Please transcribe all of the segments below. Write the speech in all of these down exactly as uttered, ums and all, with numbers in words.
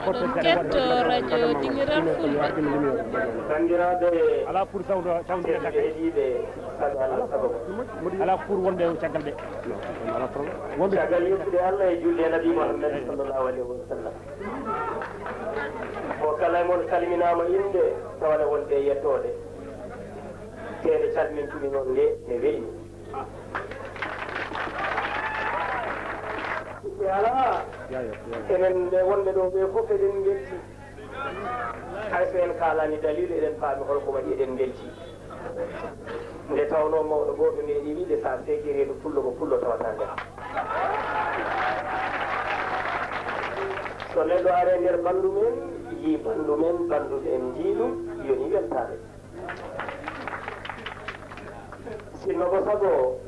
Oɗon ketto radio Dingiral Fulɓe. Banndiraaɓe tedduɓe heɗiiɓe, sago Allah sago. Alaa pour wonɓe o caggal ɓe. Wonɓe caggal yettude Allah e julde e Nabi Muhammad sallallahu alaihi wa sallam. Mo kala e mon salminaama innde, tawa ne wonde e yettoode. Teede calmintumi noon nde ne weli. Ɓe alaa, enen ɓe wonɓe ɗo ɓe fof eɗen ngelti. Hay so en kaalani dalilu, eɗen paami holko waɗi eɗen ngelti. Nde tawnoo mawɗo gooto meeɗi wiide, so a seekii reedu pullo, ko pullo tawata nder. So neɗɗo ari e nder banndum en, yii banndum en, banndum en njii ɗum, yoni weltaade. Sinno ko sago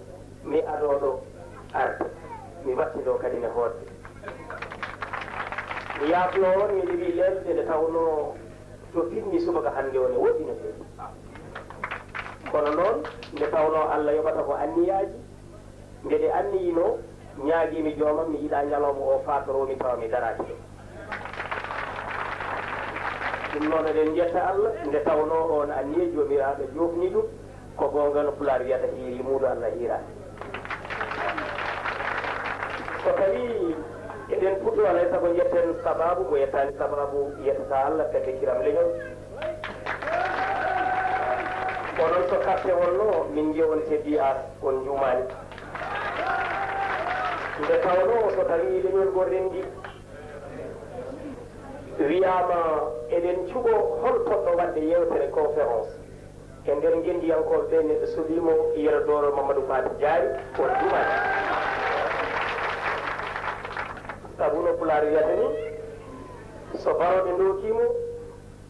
mi adoo ɗo arde, mi wattindoo kadi ne hootde. Mi yaafnoo on, miɗo wi'i lelde nde tawnoo to pinmi subaka hannde o ne woɗɗi no feewi. Kono noon, nde tawnoo Allah yoɓata ko anniyaaji, mbeɗe anniyinoo, ñaagiimi joomam, mi yiɗaa ñalawma o faatoroo mi tawa mi daraaki ɗo. Ɗum noon eɗen njetta Allah, nde tawnoo oon anniyee Joomiraaɗo joofni ɗum, ko goonga no Pulaar wiyata hiiri muudo Allah hiiraani. So tawii eɗen puɗɗoo alay sago njetten sabaabu, mo yettaani sabaabu yettata Allah fedde kiram leñol. Onon so karte wonno, min njeewonte mbiyaa on njuumaani. Nde tawnoo so tawii leñol ngol renndi, wiyaama eɗen cuɓoo hol potɗo waɗde yeewtere conférence e nder ngenndiyankooɓe ɓe, neɗɗo suɓii mo Yero Dooro Mamadou Faty Diary, on njuumaani. Sabu no Pulaar wiyata ni, so barooɓe ndookii mo,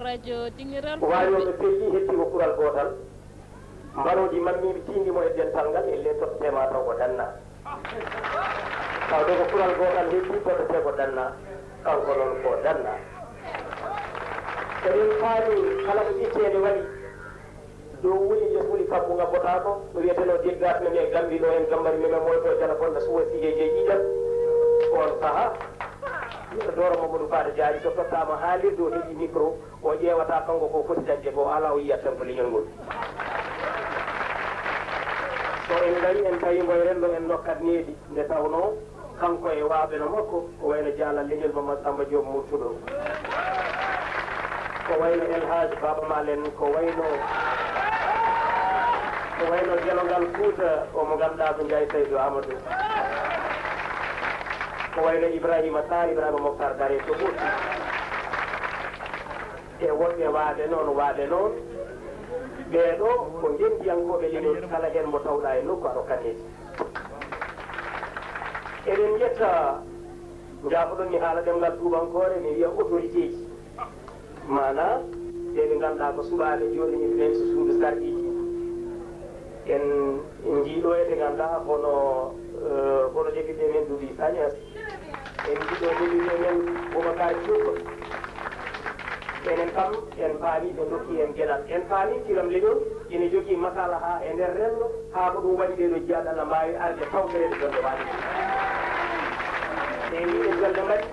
radio Dingiral Fulɓe. Waayooɓe pelli hetti ko kural gootal. Mbarooji mammiiɓe tiindi mo e dental ngal, elle tottete ma taw ko danna. Tawde ko kural gootal hetti tottete ko danna, kanko noon ko danna. Eɗen paami kala ko ƴetteende waɗi, dow wuli, les wuli, kammu ngabbotaako, no wiyetenoo déggas men e Gambi ɗo en, Gambari men, moyto jala bonɗo suwa sigeeji e ƴiiƴam. On sahaa, Yero Dooro Mamadou Faty Diary so tottaama haalirde o heɓi micro, o ƴeewata kanko ko foti dañde ko, alaa o yiyat tan ko leñol ngol. So en ngarii en tawi mbo e renndo en ndokkat needi, nde tawnoo kanko e waaɓe no makko, ko wayno Jaalal Leñol Mamadou Samba Diop Murtuɗo, ko wayno El Hadj Baba Malen, ko wayno, ko wayno Gelongal Fuuta, o mo ngannduɗaa ko Ndiaye Saydou Amadou, ko wayno Ibrahima Sarr, Ibrahima Moctar Dare to Ɓotti. E wonɓe waade noon, waade noon, ɓee ɗoo ko ngenndiyankooɓe leñol, kala heen mo tawɗaa e nokku, a rokkat needi. Eɗen njetta, njaafoɗon mi haala ɗemngal tuubankoore, mi wiya autorité ji, maanaa ɓe ɓe ngannduɗaa ko suɓaaɓe jooɗiniiɓe ɓeen so suudu sarɗiiji. En njii ɗo e ɓe ngannduɗaa hono, eh, hono député men Doudou Issa Niass. En njiɗo député men Boubacar Thioub. Enen kam, en paami ɓe ndokki en geɗal. En paami kiram leñol ina jogii masalaha e nder renndo, haa ko ɗum waɗi ɓee ɗo jiyaaɗo Allah mbaawi arde tawtoreede jonde waɗi. Ɓe mbiɗen jonde mbaɗi,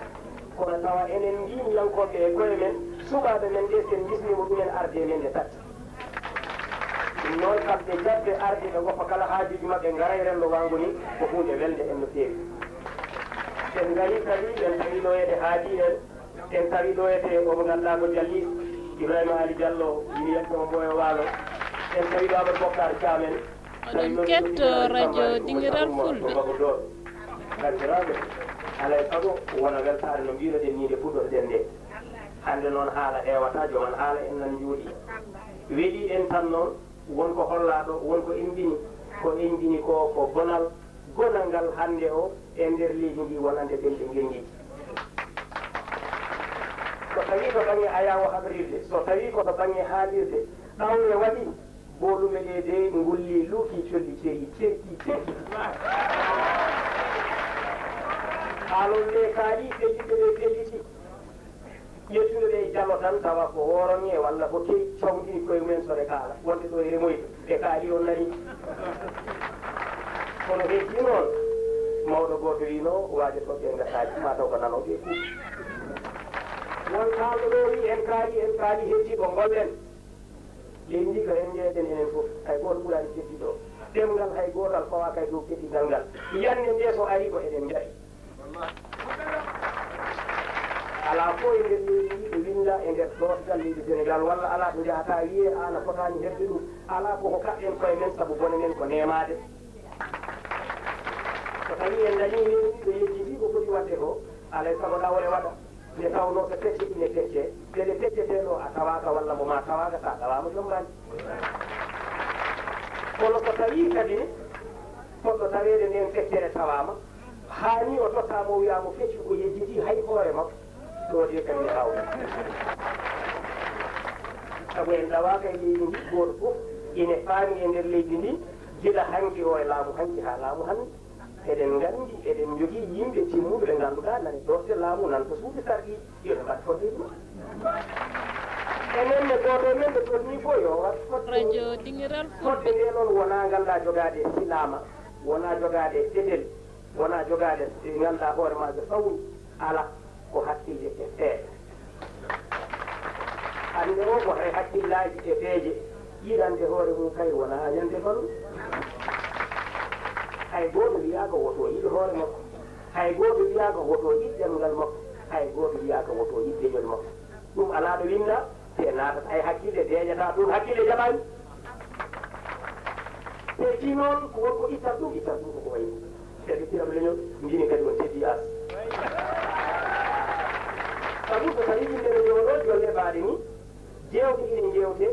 kono tawa enen ngii yankooɓe e koye men, suɓaaɓe men ɓe, sen mbisniima ɗumen arde men nde tatti. Ɗum noon, kamɓe jaɓɓe arde ɓe ngoppa kala haajuuji maɓɓe, ngara e renndo waango ni, ko huunde welnde en no feewi. En ngarii kadi, en tawi ɗo eɗe haajii en, en tawi ɗo ete o mo ngannduɗaa ko Jallis, Ibrahima Ali Diallo, ina yetto mo Mboyo Waalo. En tawi ɗo Amadou Bokar Thiam en. Oɗon ketto radio Dingiral Fulɓe. Banndiraaɓe, alaa e sago wona weltaare no mbiiruɗen nii nde puɗɗorɗen nde. Hannde noon haala heewata, joom en haala en nan njooɗii. Welii en tan noon, won ko hollaaɗo, won ko imbini. Ko imbini ko, ko bonal, gonal ngal hannde o e nder leydi ndi wonande ɗemɗe ngenndiiji. So tawii ko baŋnge ayaawo habrirde, so tawii ko to baŋnge haalirde, ɗawre waɗi, boolume ɗe de ngulli, luuki, colli, ceri, cerki, cerki. Haalol nde kaali, fellitde ɗe felliti. Ƴettude ɗe e jalo tan, tawa ko wooroŋe walla ko kewi cawndini koye mumen so ɗe kaala. Wonde ɗo e remoyde, ɗe kaali on nani. Kono heddii noon, mawɗo gooto wiino, waajotooɓe e ngasaaji, maa taw ko nanooɓe e kuuɓi. Won kaalɗo ɗo wi en kaali, en kaali, heddi ko ngollen. Leydi ndi ko renndeden enen fof, hay gooto ɓuraani keddiiɗo o. Ɗemngal hay gootal fawaaka e dow keddigal ngal. Yannde nde so ari ko eɗen njari. Alaa fof e nder leydi ndi ɓe winnda e nder doosgal leydi Senegaal, walla alaa to njahata wiyee aan a fotaani heɓde ɗum. Alaa ko ko kaɗɗen koye men sabu bone men ko neemaade. So tawii en dañii neeniiɗo yejjitii ko foti waɗde ko, alaa e sago ɗawre waɗa. Nde tawnoo so pecce ine pecce, nde ɗe peccetee ɗo a tawaaka walla mo maa tawaaka, so a ɗawaama jombaani. Kono so tawii kadi ne fotɗo taweede ndeen feccere tawaama, haa nii o totta mo, wiyaa mo feccu o yejjitii hay hoore makko, ɗo de kadi ne haawnii. Sabu en ɗawaaka e leydi ndi, gooto fof ine faami e nder leydi ndi, gila hanki o e laamu hanki haa laamu hannde. Eɗen nganndi, eɗen njogii yimɓe timmuɓe ɓe ngannduɗaa nana doosde laamu, nana to suudu sarɗi, yo ɓe mbaɗ fodde ɗum. Enen ne gooto e men ɓe tolnii fof yo waɗ fodde mum. Radio Dingiral Fodde Fulɓe. Nde noon wonaa nganndaa jogaade silaama, wonaa jogaade fetel, wonaa jogaade nganndaa hoore maa ɓe fawni, alaa, ko hakkille e feere. Hannde o ko hay hakkillaaji e peeje, yiɗande hoore mum kay wonaa añande fannu. Hay gooto wiyaaka woto yiɗ hoore makko, hay gooto wiyaaka woto yiɗ ɗemngal makko, hay gooto wiyaaka woto yiɗ leñol makko. Ɗum alaa ɗo winndaa, te naatata e hakkille, deeƴata toon, hakkille jaɓaani. Te fii noon, ko won ko ittat ɗum, ittat ɗum ko ko wayi. Kadi piram leñol, mbimi kadi on teddi as. Sabu so tawii yimɓe no jooɗoo, jolle baaɗe ni, jeewte ine njeewte,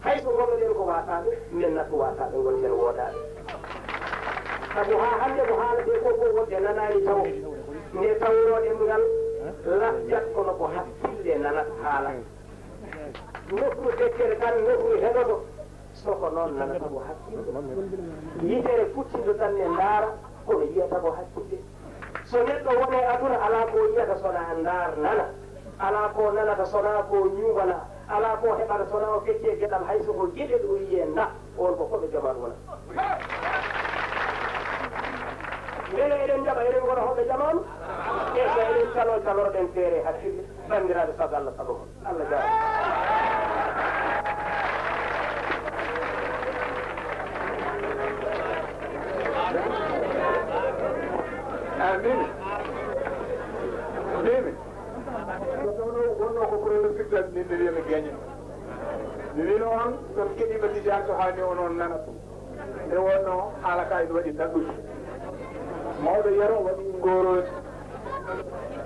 hay so ngonoɗen ko wasaaɓe, men natu wasaaɓe, ngonten woodaaɓe. Sabu haa hannde ko haaletee ko fof wonde nanaani tawo. Nde tawnoo ɗemngal lasjat kono ko hakkille nanata haala. Nofru feccere tan, nofru heɗoto. So ko noon, nanata ko hakkille. Yitere futtindo tan ne ndaara, kono yiyata ko hakkille. So neɗɗo woni e aduna, alaa ko yiyata so wonaa ndaar nana. Alaa ko nanata so wonaa ko ñuumana. Alaa ko heɓata so wonaa o feccee geɗal, hay so ko geɗe ɗo yiyee nda, on ko koɓe jamaanu wona. Mbele eɗen njaɓa, eɗen ngona hoɓe jamaanu? E so eɗen caloo, caloroɗen feere hakkille, banndiraaɓe, sago Allah, sago mon. Allah jaaraama. Amin. Amin. Ko tawno wonno ko premier secteur ni mi wiya mi gañi. Mi wino on, ɗon keɗima Tijaan so haali on, on nanat. Nde wonno haala ka ina waɗi daɗɗude. Mawɗo Yero waɗi ngorooji.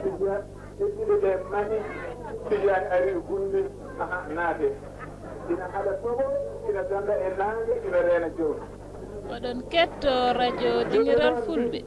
Tijaan, heddude ɓe mani, Tijaan ari gumbi, aha, naate. Ina haɗa toɓo, ina danda e naange, ina reena jawdi. Oɗon ketto radio Dingiral Fulɓe.